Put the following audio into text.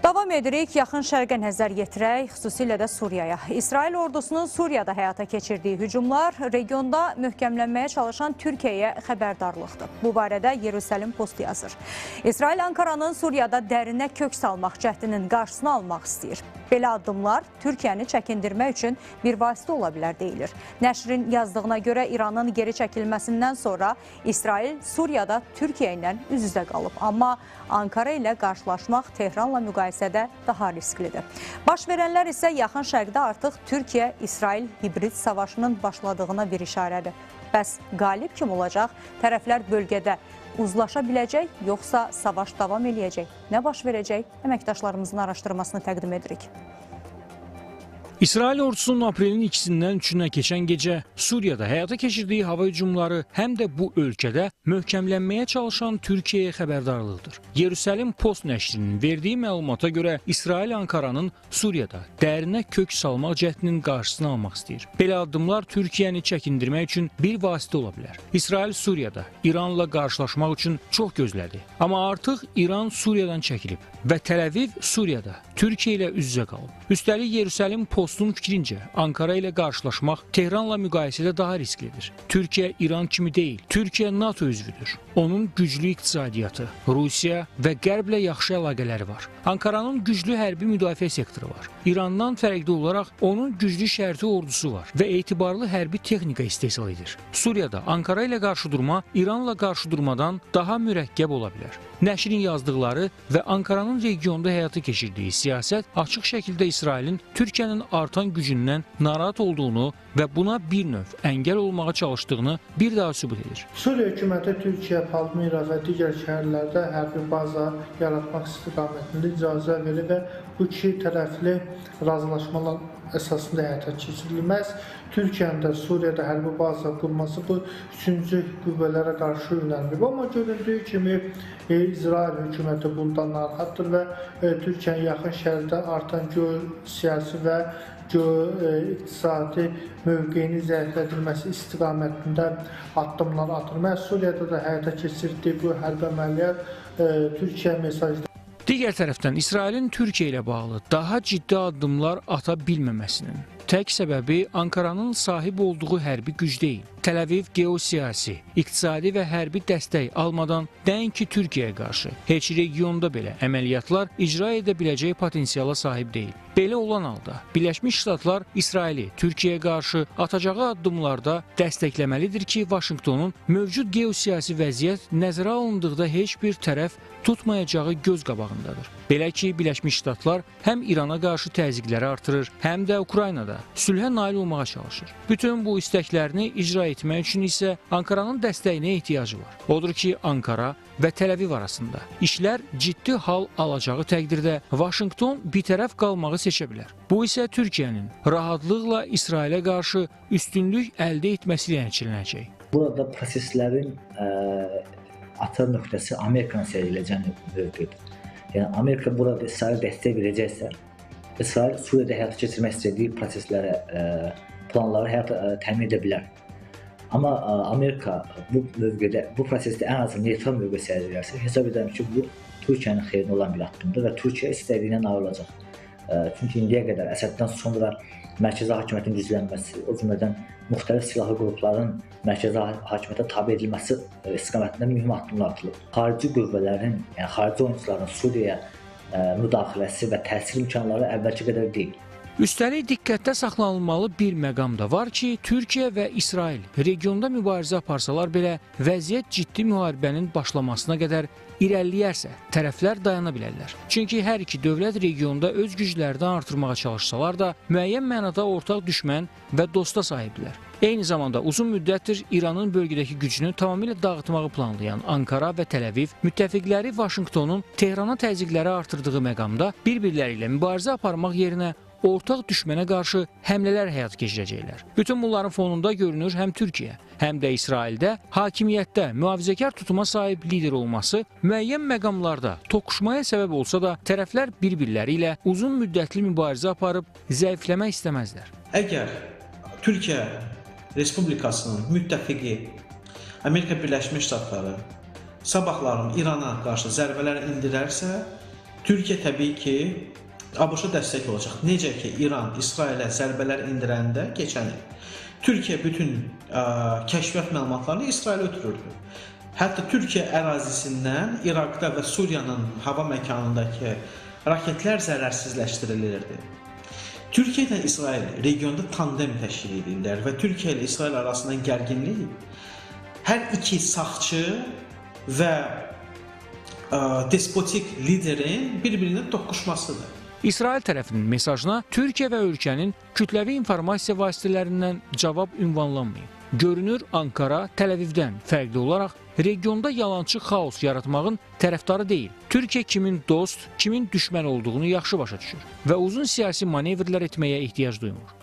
Davam edirik, Yaxın Şərqə nəzər yetirək, xüsusilə də Suriyaya. İsrail ordusunun Suriyada həyata keçirdiyi hücumlar regionda möhkəmlənməyə çalışan Türkiyəyə xəbərdarlıqdır. Bu barədə Yerusəlim Post yazır. İsrail Ankaranın Suriyada dərinə kök salmaq cəhdinin qarşısını almaq istəyir. Belə addımlar Türkiyəni çəkindirmək üçün bir vasitə ola bilər deyilir. Nəşrin yazdığına görə İranın geri çəkilməsindən sonra İsrail Suriyada Türkiyə ilə üz-üzə qalıb. Amma Ankara ilə qarşılaşmaq Tehranla müqayisədə daha risklidir. Baş verənlər isə Yaxın Şərqdə artıq Türkiyə-İsrail hibrid savaşının başladığına bir işarədir. Bəs qalib kim olacaq? Tərəflər bölgədə uzlaşa biləcək, yoxsa savaş davam eləyəcək? Nə baş verəcək? Əməkdaşlarımızın araşdırmasını təqdim edirik. İsrail ordusunun aprelin 2-sindən 3-ünə keçən gecə Suriyada həyata keçirdiyi hava hücumları həm də bu ölkədə möhkəmlənməyə çalışan Türkiyəyə xəbərdarlıqdır. Yerusəlim Post nəşrinin verdiyi məlumata görə İsrail Ankaranın Suriyada dərinə kök salmaq cəhdinin qarşısını almaq istəyir. Belə addımlar Türkiyəni çəkindirmək üçün bir vasitə ola bilər. İsrail Suriyada İranla qarşılaşmaq üçün çox gözlədi. Amma artıq İran Suriyadan çəkilib və Təl-Əviv Suriyada Türkiyə ilə üz-üzə qalıb. Üstəlik Yerusəlim Postun fikrincə Ankara ilə qarşılaşmaq Tehranla müqayisədə daha risklidir. Türkiyə İran kimi deyil, Türkiyə NATO üzvüdür. Onun güclü iqtisadiyyatı, Rusiya və Qərblə yaxşı əlaqələri var. Ankaranın güclü hərbi müdafiə sektoru var. İrandan fərqli olaraq onun güclü şərti ordusu var və etibarlı hərbi texnika istehsal edir. Suriyada Ankara ilə qarşı durma İranla qarşı durmadan daha mürəkkəb ola bilər. Nəşrin yazdıqları və Ankaranın regionda həyata keçirdiyi siyasət açıq şəkildə İsrailin Türkiyənin artan gücündən narahat olduğunu və buna bir növ əngəl olmağa çalışdığını bir daha sübut edir. Suriya hökuməti Türkiyə, Palmira və digər şəhərlərdə hərbi baza yaratmaq istiqamətində icazə verir və bu iki tərəfli razılaşmalar əsasında həyata keçirilməz. Türkiyənin də Suriyada hərbi baza qurması bu üçüncü qüvvələrə qarşı yönəlmir. Amma göründüyü kimi İsrail hökuməti bundan narahatdır və Türkiyənin Yaxın Şərqdə artan geosiyasi və geoiqtisadi mövqeyinin zəiflədilməsi istiqamətində addımlar atır. Məhz Suriyada da həyata keçirdiyi bu hərbi əməliyyat Türkiyə mesajı. Digər tərəfdən İsrailin Türkiyə ilə bağlı daha ciddi addımlar ata bilməməsinin tək səbəbi Ankaranın sahib olduğu hərbi güc deyil. Təl-Əviv geosiyasi, iqtisadi və hərbi dəstək almadan nəinki Türkiyəyə qarşı heç regionda belə əməliyyatlar icra edə biləcək potensiala sahib deyil. Belə olan halda Birləşmiş Ştatlar İsraili Türkiyəyə qarşı atacağı addımlarda dəstəkləməlidir ki, Vaşinqtonun mövcud geosiyasi vəziyyət nəzərə alındıqda heç bir tərəf tutmayacağı göz qabağındadır. Belə ki, Birləşmiş Ştatlar həm İrana qarşı təzyiqləri artırır, həm də Ukraynada sülhə nail olmağa çalışır. Bütün bu istəklərini icra etmək üçün isə Ankaranın dəstəyinə ehtiyacı var. Odur ki, Ankara və Təl-Əviv arasında işlər ciddi hal alacağı təqdirdə Vaşinqton bitərəf qalmağı seçə bilər. Bu isə Türkiyənin rahatlıqla İsrailə qarşı üstünlük əldə etməsi ilə nəticələnəcək. Burada proseslərin açar nöqtəsi Amerikanın seyrediləcəyi mövqedir. Yəni Amerika burada İsrail dəstək verəcəksə, İsrail Suriyada həyata keçirmək istədiyi proseslərə, planları həyata təmin edə bilər. Amma Amerika bu mövqedə, bu prosesdə ən azı neytral mövqe sərgilərsə, hesab edirəm ki, bu Türkiyənin xeyrinə olan bir addımdır və Türkiyə istədiyinə nail olacaq. Çünki indiyə qədər Əsəddən sonra mərkəzi hakimiyyətin güclənməsi, o cümlədən müxtəlif silahlı qrupların mərkəzi hakimiyyətə tabe edilməsi istiqamətində mühüm addımlar atılıb. Xarici qüvvələrin, yəni xarici oyunçuların Suriyaya müdaxiləsi və təsir imkanları əvvəlki qədər deyil. Üstəlik, diqqətdə saxlanılmalı bir məqam da var ki, Türkiyə və İsrail regionda mübarizə aparsalar belə, vəziyyət ciddi müharibənin başlamasına qədər irəliləyərsə, tərəflər dayana bilərlər. Çünki hər iki dövlət regionda öz güclərini artırmağa çalışsalar da, müəyyən mənada ortaq düşmən və dosta sahibdirlər. Eyni zamanda uzun müddətdir İranın bölgədəki gücünü tamamilə dağıtmağı planlayan Ankara və Təl-Əviv müttəfiqləri Vaşinqtonun Tehrana təzyiqləri artırdığı məqamda bir-birləri ilə mübarizə aparmaq yerinə ortaq düşmənə qarşı həmlələr həyata keçirəcəklər. Bütün bunların fonunda görünür həm Türkiyə, həm də İsraildə hakimiyyətdə mühafizəkar tutuma sahib lider olması müəyyən məqamlarda toqquşmaya səbəb olsa da, tərəflər bir-birləri ilə uzun müddətli mübarizə aparıb zəifləmək istəməzlər. Əgər Türkiyə Respublikasının müttəfiqi Amerika Birləşmiş Ştatları sabahların İrana qarşı zərbələr endirərsə, Türkiyə təbii ki, ABŞ-a dəstək olacaq. Necə ki, İran İsrailə zərbələr endirəndə keçən il Türkiyə bütün kəşfiyyat məlumatlarını İsrailə ötürürdü. Hətta Türkiyə ərazisindən İraqda və Suriyanın hava məkanındakı raketlər zərərsizləşdirilirdi. Türkiyə ilə İsrail regionda tandem təşkil edirlər və Türkiyə ilə İsrail arasından gərginlik hər iki sağçı və despotik liderin bir-birinə toqquşmasıdır. İsrail tərəfinin mesajına Türkiyə və ölkənin kütləvi informasiya vasitələrindən cavab ünvanlanmayıb. Görünür, Ankara Təl-Əvivdən fərqli olaraq regionda yalançı xaos yaratmağın tərəfdarı deyil. Türkiyə kimin dost, kimin düşmən olduğunu yaxşı başa düşür və uzun siyasi manevrlər etməyə ehtiyac duymur.